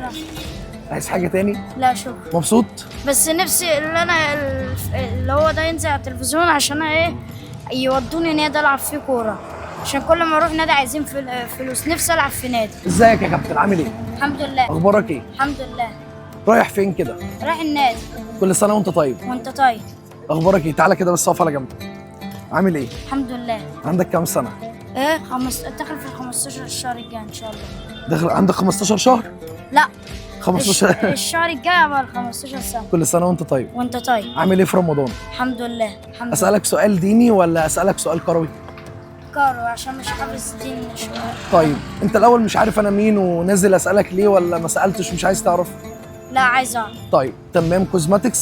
شكرا. عايز حاجة تاني؟ لا شكرا. مبسوط؟ بس نفسي اللي انا اللي هو ده ينزل على التلفزيون عشان ايه يودوني نادي العب فيه كوره، عشان كل ما اروح نادي عايزين فلوس. نفسي العب في نادي. ازيك يا كابتن، عامل ايه؟ الحمد لله. اخبارك ايه؟ الحمد لله. رايح فين كده؟ رايح النادي. كل سنة وانت طيب. وانت طيب. اخبارك ايه؟ تعالى كده بس اقف على جنب. عامل ايه؟ الحمد لله. عندك كام سنة؟ ايه داخل في ال 15 الشهر الجاي ان شاء الله. داخل عندك 15 شهر؟ لا. 15. الشهر الجاي هبقى ال 15 سنه. كل سنة وانت طيب. وانت طيب. عامل ايه في رمضان؟ الحمد لله. الحمد لله. اسالك سؤال ديني ولا اسالك سؤال كروي؟ كارو عشان مش حافظ دين شويه. طيب انت الاول مش عارف انا مين ونازل اسالك ليه، ولا ما سالتش ومش عايز تعرف؟ لا عايز اعرف. طيب تمام. cosmetics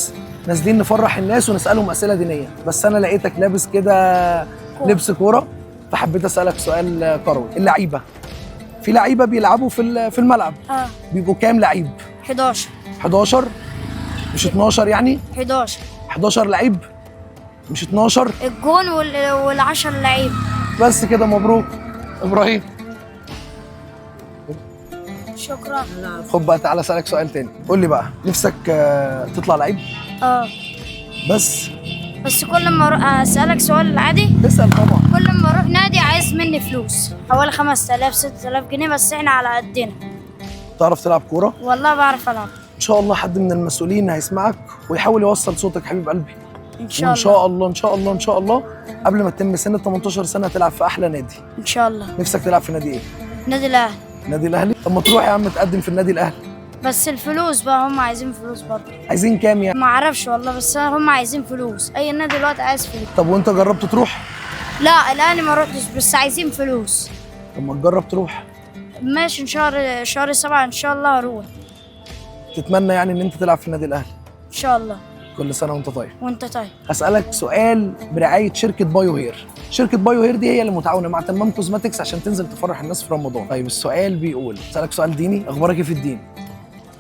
نازلين نفرح الناس ونسالهم اسئلة دينيه، بس انا لقيتك لابس كده كورة. لبس كوره، فحبيت اسالك سؤال كروي. اللعيبة، في لعيبة بيلعبوا في الملعب، اه. بيبقوا كام لعيب؟ 11. 11 مش 12 يعني؟ 11. 11 لعيب مش 12. الجون والعشر لعيب. بس كده. مبروك ابراهيم. شكرا. خد بقى، تعالى اسالك سؤال تاني. قول لي بقى، نفسك تطلع لعيب؟ اه. بس بس كل ما اروح اسالك سؤال عادي. اسال طبعا. كل ما اروح نادي عايز مني فلوس حوالي 5000 6000 جنيه، بس احنا على قدنا. تعرف تلعب كوره؟ والله بعرف العب. ان شاء الله حد من المسؤولين هيسمعك ويحاول يوصل صوتك حبيب قلبي. ان شاء وان الله. شاء الله ان شاء الله ان شاء الله قبل ما تتم سن 18 سنة تلعب في احلى نادي. ان شاء الله. نفسك تلعب في نادي ايه؟ نادي الاهلي. النادي الاهلي؟ طب ما تروح يا عم تقدم في النادي الاهلي. بس الفلوس بقى، هم عايزين فلوس برضه. عايزين كام يعني؟ ما اعرفش والله، بس هم عايزين فلوس. اي نادي دلوقتي عايز فلوس. طب وانت جربت تروح؟ لا الاهلي ما روحتش، بس عايزين فلوس. طب ما تجرب تروح. ماشي، ان شهر 7 ان شاء الله هروح. تتمنى يعني ان انت تلعب في النادي الاهلي؟ ان شاء الله. كل سنة وانت طيب. وانت طيب. هسألك سؤال برعاية شركة بايو هير. شركة بايو هير دي هي اللي متعاونة مع تمام cosmetics عشان تنزل تفرح الناس في رمضان. طيب السؤال بيقول، هسألك سؤال ديني، اخبارك ايه في الدين؟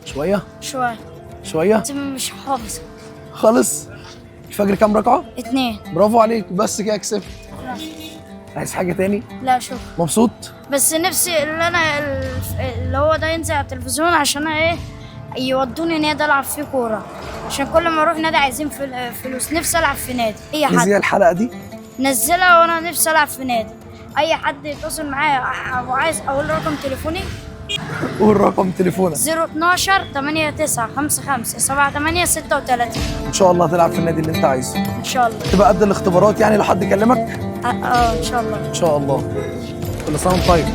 شوية؟ شوية. شوية؟ انت مش حافظ. خالص. الفجر كام ركعة؟ 2. برافو عليك، بس كده كسبت. عايز حاجة تاني؟ لا شكرا. مبسوط؟ بس نفسي اللي انا اللي هو ده ينزل على التلفزيون عشان ايه يودوني نادي العب فيه كوره، عشان كل ما اروح نادي عايزين فلوس. نفسي العب في نادي. اي حد نزل الحلقة دي؟ نزلها وانا نفسي العب في نادي. اي حد يتصل معايا وعايز اقول رقم تليفوني. قول رقم تليفونك. 012 89 55 78 36. ان شاء الله هتلعب في النادي اللي انت عايزه. ان شاء الله. تبقى قد الاختبارات يعني لو حد كلمك؟ اه ان شاء الله. ان شاء الله. كل سنة وانت طيب.